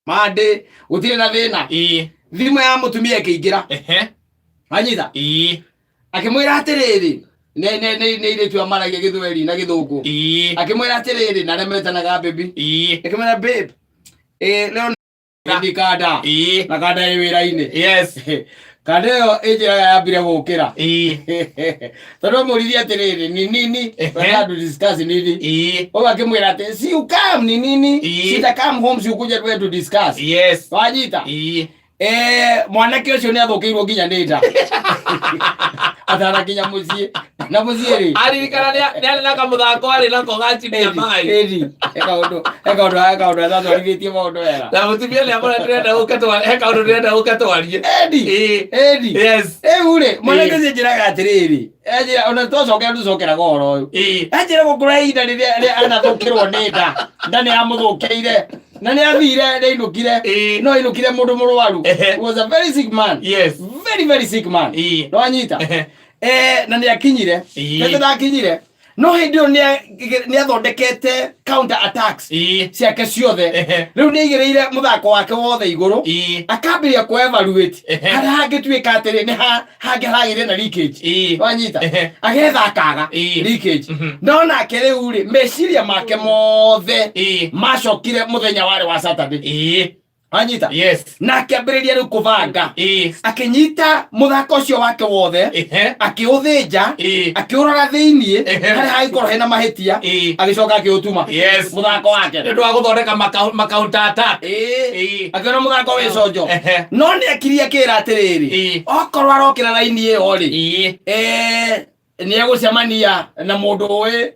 Monday gũtirĩ na thĩna. Thimũ ya mũtumia ĩkĩingĩra. Anyita. Akĩmwĩra atĩrĩrĩ, nĩ airĩtu amaragia gĩthweri na gĩthũngũ. Akĩmwĩra atĩrĩrĩ, na arĩa metanaga baby. Akĩmwĩra, "Babe, leo ni kanda na kanda ĩ wĩra-inĩ." Kanda ĩyo ĩnjĩraga yambire gũkĩra tondũ amũririe atĩrĩrĩ, "Ni nini tunataka to discuss nini?" Ũguo akĩmwĩra atĩ, "Si you come, ni nini? Sita come home, si ukuje tuwe to discuss." Wanyita? Mwanake ũcio nĩ athũkĩirwo nginya nĩ nda atanakinya mũciĩ na mũciĩ rĩ. Aririkana nĩ arĩ na kamũthako arĩ nako gachinia maĩ. Ĩni, he kaũndũ atatwarithĩtie maũndũ wega. Na mũtumia nĩ amũra, "Ndĩrenda ũke twarie, he kaũndũ ndĩrenda ũke twarie." Edi. Edi. Rĩu rĩ, mwanake ũcio njĩraga atĩrĩrĩ, anjĩra ona twacokera tũcokeraga ũhoro ũyũ. Anjĩra gũkũra ihinda rĩrĩa rĩa anathũkĩrwo nĩ nda, nda nĩ yamũthũkĩire na nĩ athire, nĩ ainũkire. No ainũkire mũndũ mũrwaru. He was a very sick man. Very very sick man. Nĩwanyita? Na nĩ akinyire. Tete ndakinyire, no hĩndĩ ĩyo nĩ athondekete counter attacks ciake ciothe. Rĩu nĩ aigĩrĩire mũthako wake wothe igũrũ, akambĩrĩria kũ evaluate harĩa hangĩtuĩka atĩrĩ nĩ hangĩ haragĩire na leakage. Wanyita? Agetha akaga leakage. No nake rĩu rĩ, meciria make mothe macokire mũthenya warĩ wa Saturday. Wanyita? Yes. Na akĩambĩrĩria rĩu kũbanga. Akĩnyita mũthako ũcio wake wothe, akĩũthĩnja, akĩũrora thĩiniĩ harĩa hangĩkorwo hena mahĩtia, agĩcoka akĩũtuma mũthako wake. Nĩ ũndũ wa gũthondeka ma counter attack. Akĩona mũthako wĩ conjo. No nĩ akirie akĩra atĩrĩrĩ, okorwo arokĩra raini ĩyo rĩ, nĩ egũcemania na mũndũ ũĩ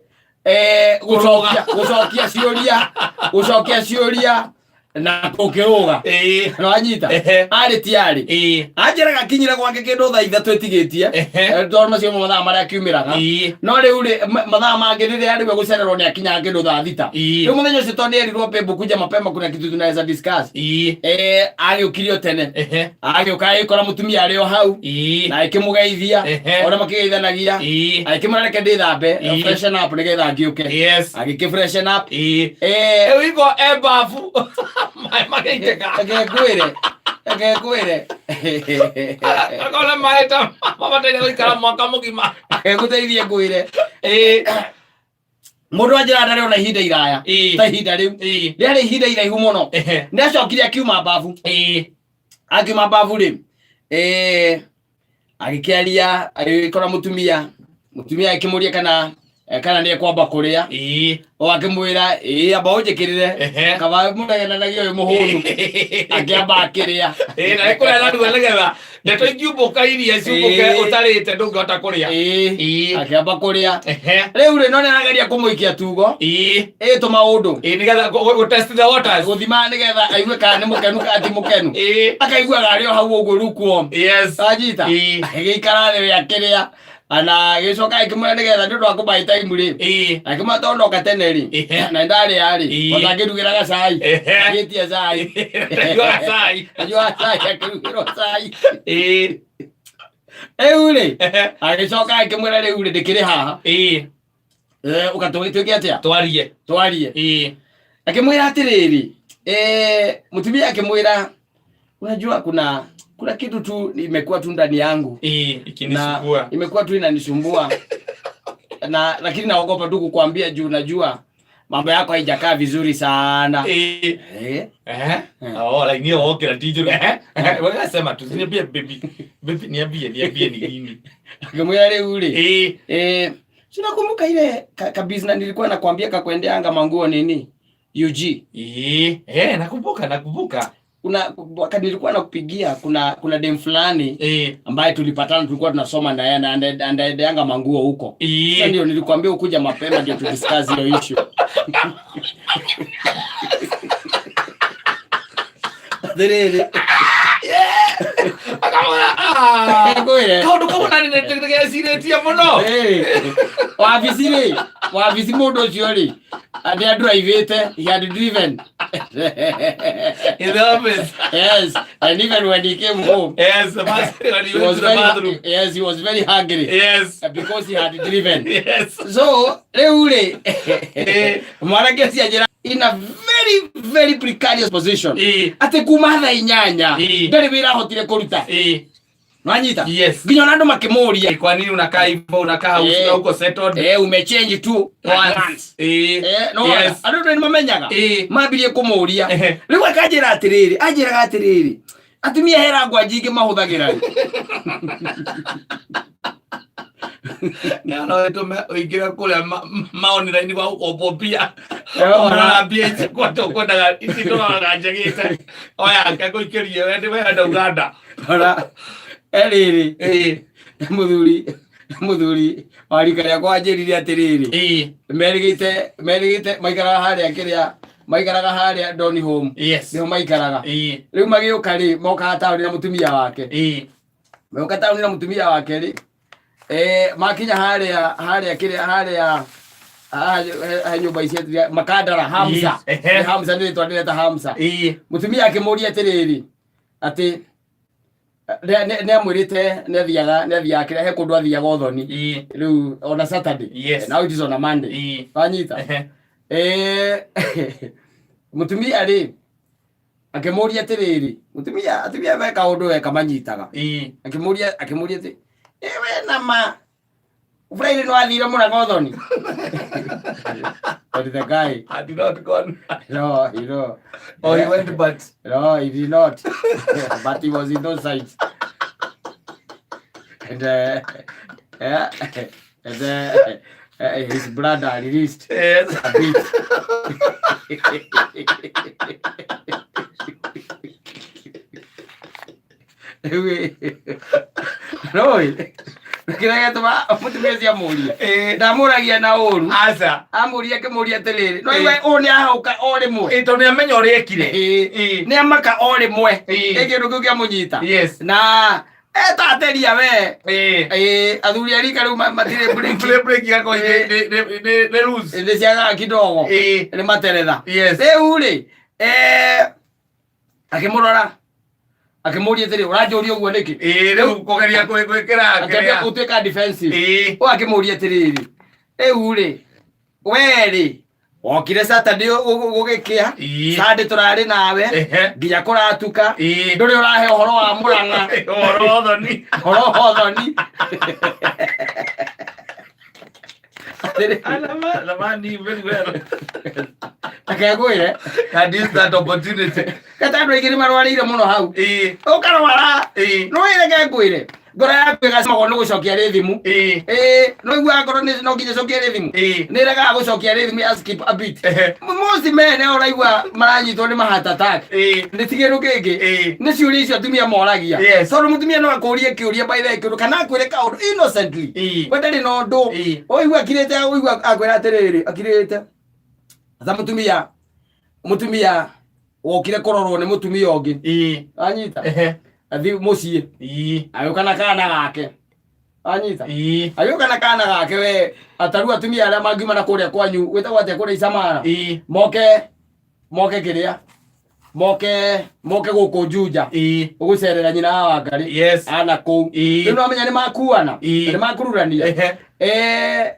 gũcokia ciũria na kũkĩrũga. Nĩwanyita? Arĩ ti arĩ. Anjĩraga akinyire gwake kĩndũ thaa 3 ĩtigĩtie. Tondũ macio nĩmo mathaa marĩa akiumĩraga. No rĩu rĩ, mathaa mangĩ rĩrĩa rĩu egũcererwo nĩ akinyaga kĩndũ thaa 6. Rĩu mũthenya ũcio tondũ nĩerirwo, "Babe, kuja mapema, kuna kitu tunaweza discuss." Agĩũkirio tene. Agĩũka agĩkora mũtumia arĩ o hau na akĩmũgeithia ona makĩgeithanagia. Agĩkĩmwĩra, "Reke ndĩthambe, freshen up nĩgetha ngĩũke." Agĩkĩ freshen up. Rĩu iko e bafu maĩ magĩitĩka. Reke ngwĩre. Akona maĩ ta mabataire gũikara mwaka mũgima. Reke ngũteithie ngwĩre. Mũndũ anjĩra ndarĩ ona ihinda iraya ta ihinda rĩu rĩarĩ ihinda iraihu mũno. Nĩ acokire akiuma babu. Akiuma babu rĩ, agĩkĩaria, agĩkora mũtumia akĩmũria kana nĩ ekwamba kũrĩa. O akĩmwĩra, "Ĩĩ, amba ũnjĩkĩrĩre." Kaba mũnegenanagia ũyũ mũhũnu, akĩamba akĩrĩa. Ĩĩ, na nĩ kũrĩa narua nĩgetha ndeto ingiumbũka iria ciumbũke. Ũtarĩte ndũngĩhota kũrĩa. Akĩamba kũrĩa. Rĩu rĩ, no nĩ arageria kũmũikia tugo ĩ tũmaũndũ. Ĩĩ, nĩgetha gũ test the waters. Gũthima nĩgetha aigue kana nĩ mũkenu kana ti mũkenu. Akaiguaga arĩ o hau ũguo lukewarm. Anyita? Agĩikara thĩ we akĩrĩa ana agĩcoka akĩmwĩra nĩgetha nĩ ũndũ wa kũbuy time rĩ, akĩmwĩra tondũ ndoka tene rĩ na ndarĩa rĩ, ona angĩndugĩra gacai. Agĩtia cai. Anyuaga cai. Anyuaga cai, akĩrugĩrwo cai. Rĩu rĩ, agĩcoka akĩmwĩra, "Rĩu rĩ, ndĩkĩrĩ haha. Ũka twĩke atĩa?" Twarie. Twarie. Akĩmwĩra atĩrĩrĩ, mũtumia akĩmwĩra, "Unajua kuna kitu tu imekuwa tu ndani yangu na Ikinisumbua. Imekuwa tu inanisumbua na lakini naogopa tu kukwambia juu najua mambo yako haijakaa vizuri sana." Oh, like niyo wokĩra ti njũru. Wewe sema tu, niambie baby. Baby, niambie ni nini. Akĩmwĩra rĩu rĩ, "Si unakumbuka ile ka business nilikuwa nakwambia kakwendeanga manguo nini UG?" Eh, nakumbuka, nakumbuka. Kuna wakati nilikuwa nakupigia, kuna dem fulani ambaye tulipatana, tulikuwa tunasoma na yeye na anaendeanga manguo huko. Sasa ndio nilikwambia ukuja mapema ndio tudiscuss hiyo issue. Atĩrĩrĩ, Akamwĩra, "Ah, ngwĩre. kaũndũ kau na nĩ ndĩgecirĩtie mũno." Wabici rĩ, wabici mũndũ ũcio rĩ, nĩ andrive-ĩte, he had driven. In the office. Yes, and even when he came home, Yes, the first when he he went was to the very bathroom. yes, he was very hungry Yes. because he had driven. Yes. So rĩu rĩ, Eh. mwanake ũcio anjĩra in a very very precarious position Eh. atĩ kuma thaa 8 Eh. ndarĩ wĩra ahotire kũruta. Eh. Nwanyita? Yes. Nginya ona andũ makĩmũria, Kwa nini unakaa hivyo, unakaa Eh. uko settled? Umechange tu at once. Eh. No, Yes. andũ nĩ mamenyaga. Eh. Mambirie kũmũria. Ehe. Rĩu akanjĩra atĩrĩrĩ, anjĩraga atĩrĩrĩ, atumia hera ngwa nyingĩ mahũthagĩra rĩ. Na no ĩtũme ũingĩre kũrĩa maonĩra-inĩ gwa gũkombo mbia. Ona. Ona mbia ici kwenda ũkwendaga ici tũroraga njagĩte. Oya ngũikĩrie we ndĩ wenda Uganda. Ona erĩrĩ, Eh. mũthuri wa rika rĩakwa anjĩrire atĩrĩrĩ, Eh. merĩgĩte maikaraga harĩa kĩrĩa maikaraga harĩa Doni Home. Yes. Nĩho maikaraga. Eh. Rĩu magĩũka rĩ, mokaga taũni na mũtumia wake. Eh. Magĩũka taũni na mũtumia wake rĩ, makinya harĩa kĩrĩa harĩa haha he nyũmba ici Makandara Hamza. Yes. Ehe. Nĩ Hamza, nĩ rĩtwa ndĩreta Hamza. Eh. Mũtumia akĩmũria atĩrĩrĩ, atĩ nĩ amwĩrĩte nĩ athiaga kĩrĩa he kũndũ athiaga ũthoni. Eh. Rĩu on a Saturday. Yes. Now it is on a Monday. Eh. Wanyita? Ehe. Mũtumia rĩ akĩmũria atĩrĩrĩ, mũtumia, atumia me kaũndũ weka manyitaga. Eh. Akĩmũria atĩ we na ma Friday no athire Mũrang'a ũthoni? But the guy Had not gone. No, he no. Oh, he went, but No, he did not. But he was in those sides. And yeah, and his brother released Yes. a bit. No, kĩrĩa gĩatũma mũtumia ũcio amũrie, Eh. ndamũragia na ũru. Aca. Amũria akĩmũria atĩrĩrĩ, no iwe ũũ nĩ ahauka o rĩmwe. Eh, tondũ nĩamenya ũrĩa ekire. Ĩĩ. Nĩ amaka o rĩmwe. Ĩĩ. Ĩ kĩndũ kĩu kĩamũnyita. Yes. Na etateria we. Eh. Ĩĩ, athuri a rika rĩu matirĩ breki. Play break igakorwo nĩ loose. Nĩ ciagaga kidogo. Ĩĩ. Nĩ materetha. Yes. Rĩu rĩ, akĩmũrora akĩmũria atĩrĩ, ũranjũria ũguo nĩkĩ? Ĩĩ, rĩu kũgeria gwĩkĩra Akĩambia kĩrĩa. gũtuĩka defensive. Ĩĩ. Ũyũ akĩmũria atĩrĩrĩ, rĩu rĩ, we rĩ wokire Saturday gũgĩkĩa. Ĩĩ. Sunday tũrarĩ nawe Ehe. nginya kũratuka. Ĩĩ. Ndũrĩ ũrahe ũhoro wa Mũrang'a. Ũhoro wa ũthoni. Ũhoro wa ũthoni. Atĩrĩ, Lamani very well. reke ngwĩre. Had used that opportunity. Kata andũ aingĩ nĩ marwarĩire mũno hau. Ĩĩ. Ũkarwara. Ĩĩ. No reke ngwĩre, ngoro yaku ĩgacemagwo nĩ gũcokia rĩ thimũ. Ĩĩ. Ĩĩ, no iguaga ngoro no nginya ĩcokie rĩ thimũ. Ĩĩ. Nĩ ĩregaga gũcokia rĩ thimũ ya skip a beat. Ehe. Most men ũraigua maranyitwo nĩ ma heart attack. Ĩĩ. Nĩ ti kĩndũ kĩngĩ. Ĩĩ. Nĩ ciũria icio atumia moragia. Yes. Tondũ mũtumia no akũrie kĩũria by the way, kĩũndũ kana akwĩre kaũndũ innocently. Ĩĩ. We ndarĩ na ũndũ. Ĩĩ. Ũigua akirĩte, ũigua akwĩra atĩrĩrĩ, akirĩte. Ta mũtumia wokire kũrorwo nĩ mũtumia ũngĩ. Ĩĩ. Anyita? Ehe. Athi mũciĩ. Ĩĩ. Agĩũka na kana gake. Anyita? Ĩĩ. Agĩũka na kana gake we ataru atumia arĩa mangiuma na kũrĩa kwanyu gwĩtagwo atĩa kũrĩa Isamara. Ĩĩ. Moke kĩrĩa moke gũkũ Juja. Ĩĩ. Ũgũcerera nyina wa Wangari. Yes. Ana kũu. Ĩĩ. Rĩu nĩwamenya nĩ makuana. Ĩĩ. Nĩ makururania. Ehe.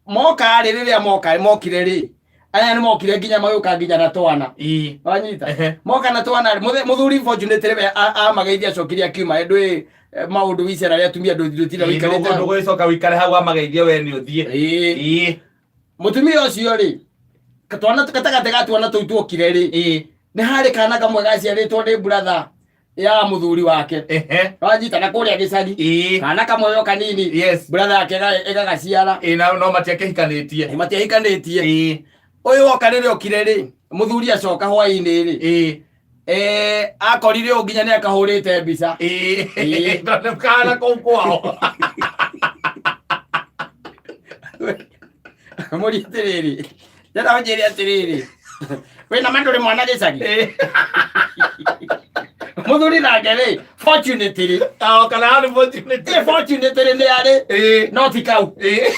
Moka rĩ, rĩrĩa moka mokire rĩ, aya nĩ mokire nginya magĩũka nginya na twana. Ĩĩ. Wanyita? Ehe. Moka na twana rĩ, mũthuri fortunately we amageithia acokire akiuma ndũĩ maũndũ icera rĩa atumia ndũtinda wĩikarĩte hau. Ndũgũgĩcoka wĩikare hau amageithie we nĩ ũthiĩ. Ĩĩ. Ĩĩ. Mũtumia ũcio rĩ, twana gatagatĩ ga twana tũu tuokire rĩ, Ĩĩ. nĩ harĩ kana kamwe gaciarĩtwo nĩ brother ya mũthuri wake. Ehe. Wanyita? Na kũrĩa gĩcagi. Ĩĩ. Kana kamwe yo kanini. Yes. Brother yake ĩgagaciara. Ĩĩ, na no matiakĩhikanĩtie. Matiahikanĩtie. Ĩĩ. Ũyũ woka rĩrĩa okire rĩ, mũthuri acoka hwaĩ-inĩ rĩ, Ĩĩ. akorire ũũ nginya nĩ akahũrĩte mbica. Ĩĩ. Ĩĩ. Tondũ kana kũu kwao. Mũria atĩrĩrĩ, ndĩrenda ũnjĩre atĩrĩrĩ, wĩna ma ndũrĩ mwana gĩcagi? Ĩĩ. Mũthuri nake rĩ, fortunately, O kana unfortunately. Fortunately nĩ arĩ, Ĩĩ. no ti kau. Ĩĩ.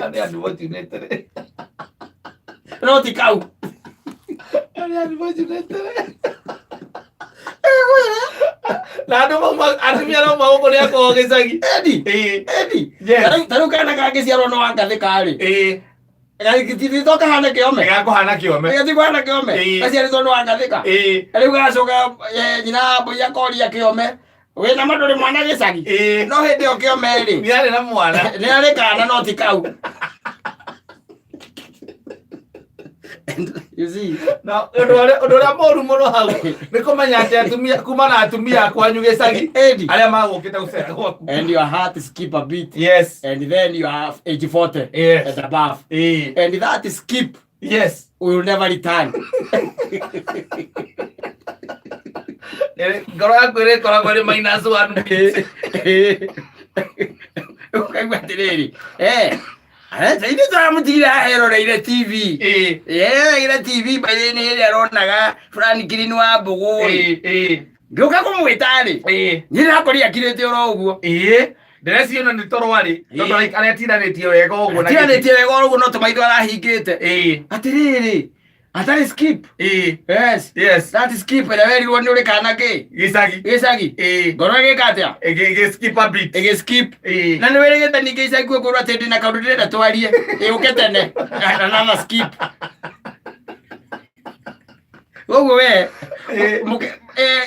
Nĩ unfortunately. No ti kau. Arĩa unfortunate. Na andũ mauma atumia no maũkũ nĩ akorwo gĩcagi. Edi. Ĩĩ. Edi. Yes. Ta rĩu kana kangĩciarwo no wangathĩka rĩ. Ĩĩ. Gagĩtithitwo kahane kĩome. Gakũhana kĩome. Gagĩtigwo kĩome. Ĩĩ. Gaciarĩtwo nĩ wangathĩka. Ĩĩ. Rĩu gacoka nyina mbũi akoria kĩome wĩna ma ndũrĩ mwana gĩcagi. Ĩĩ. No hĩndĩ ĩyo kĩome rĩ Nĩ arĩ na mwana. nĩ arĩ kana no ti kau. And you see, Na ũndũ ũrĩa mũru mũno hau nĩ kũmenya atĩ atumia kuma na atumia a kwanyu gĩcagi Eddie, arĩa magũkĩte gũcera gwaku. and your heart skip a beat Yes. and then you are age 40 Yes. and above Ĩĩ. and that skip Yes. will never return. Ngoro yaku ĩrĩkoragwo ĩrĩ minus one beat. Ũkaigua atĩrĩrĩ, ithuĩ tũramũtigire haha eroreire TV. Ĩĩ. Eroreire TV mbairĩ nĩ ĩrĩa aronaga Franklin wa Mbũgũ rĩ. Ĩĩ. Ĩĩ. Ngĩũka kũmwĩta rĩ, Ĩĩ. niĩ ndĩrakorire akirĩte oro ũguo. Ĩĩ. Ndĩreciria ĩno nĩ toro arĩ tondũ Ĩĩ. arĩa atindanĩtie wega ũguo na gĩtĩ. Atiganĩtie wega oro ũguo no tũmaitho arahingĩte. Ĩĩ. Atĩrĩrĩ, atarĩ skip. Ĩĩ. Yes. Yes. That skip ĩrĩa werirwo nĩ ũrĩ kana kĩ? Gĩcagi. Gĩcagi. Ĩĩ. Ngoro ĩgĩka atĩa? Ĩgĩ skip a beat. Ĩgĩ skip. Ĩĩ. Na nĩ wĩrĩgĩte ningĩ ica ikuhĩ kwĩrwo atĩ ndĩna kaũndũ ndĩrenda twarie. Ĩũke tene. Another skip. Koguo we Ĩĩ.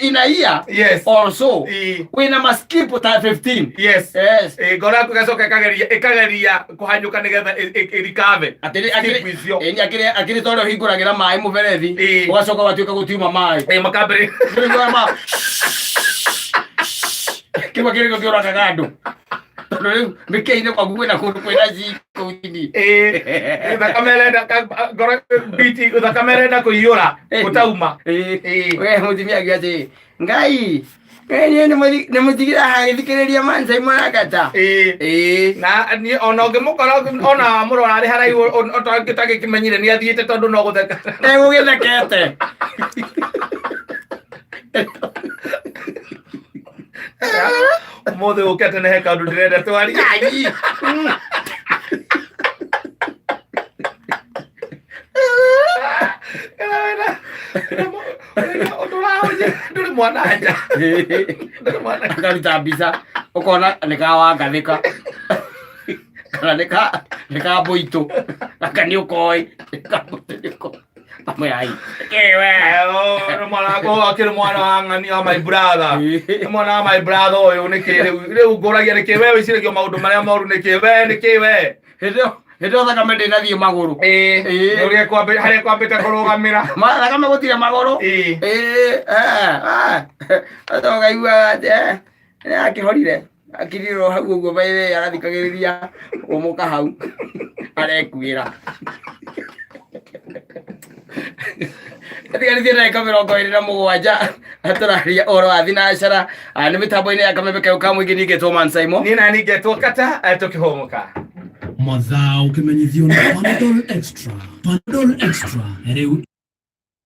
in a year Yes. or so Ĩĩ. wĩna ma skip ta 15. Yes. Yes. Ĩĩ, ngoro yaku ĩgacoka ĩkageria kũhanyũka nĩgetha ĩrikave. Atĩrĩ Skip akĩrĩ icio. ĩni akĩrĩ akĩrĩ ta ũrĩa ũhingũragĩra maĩ mũberethi Ĩĩ. ũgacoka ũgatuĩka gũtiuma maĩ. Ĩĩ, makambĩrĩria. Kĩrĩguaga ma kĩmwe kĩrĩko kĩũragaga andũ tondũ rĩu mĩkĩa-inĩ gwaku kwĩna kũndũ kwĩna jiko thĩinĩ. Ĩĩ. Thakame ĩrenda ngoro beat thakame ĩrenda kũiyũra gũtauma. Ĩĩ. Ĩĩ. We mũtumia akiuga atĩrĩ Ngai we niĩ nĩmũtigire haha gĩthikĩrĩria Mansai Mũrangata. Ĩĩ. Ĩĩ. Na niĩ ona ũngĩmũkora ona wamũrora arĩ haraihu ũtangĩkĩmenyire nĩ athiĩte tondũ no gũtheka. Egũgĩthekete. Ũmũthĩ ũke tene he kaũndũ ndĩrenda twarie. Ngai. Ũndũ ũrahũthia ndũrĩ mwana nja. Ndũrĩ mwana nja. Akaruta mbica ũkona nĩ ka wangathĩka kana nĩ ka nĩ ka mbũitũ aka nĩ ũkoĩ Nĩ ka mbũitũ nĩ ũkoĩ. Amwe ai kĩwe Nĩ mwana wakwa akĩrĩ mwana wa ng'ani wa my brother. Nĩ mwana wa my brother ũyũ nĩkĩ rĩu rĩu ngũragia nĩkĩ we wĩciragia maũndũ marĩa moru nĩkĩ we nĩkĩ we. Hĩndĩ ĩyo hĩndĩ ĩyo thakame ndĩnathiĩ magũrũ. Ĩĩ. Ĩĩ. Nĩ ũrĩa harĩa kwambĩte kũrũgamĩra. Thakame gũtirĩ magũrũ. Ĩĩ. Ĩĩ, ũkaiguaga atĩ nĩ akĩhorire akirirwo hau ũguo baithe arathikagĩrĩria ũmũka hau arekuĩra. Tigarithie ndagĩka 27 tũraria ũhoro wa thinacara nĩ mĩtambo-inĩ ya kameme kayũ ka mũingĩ ningĩtwo Mansaimo. Niĩ nani ngetwo kata tũkĩhũmũka. Mazao ukimenyithio na Panadol Extra. Panadol Extra rĩu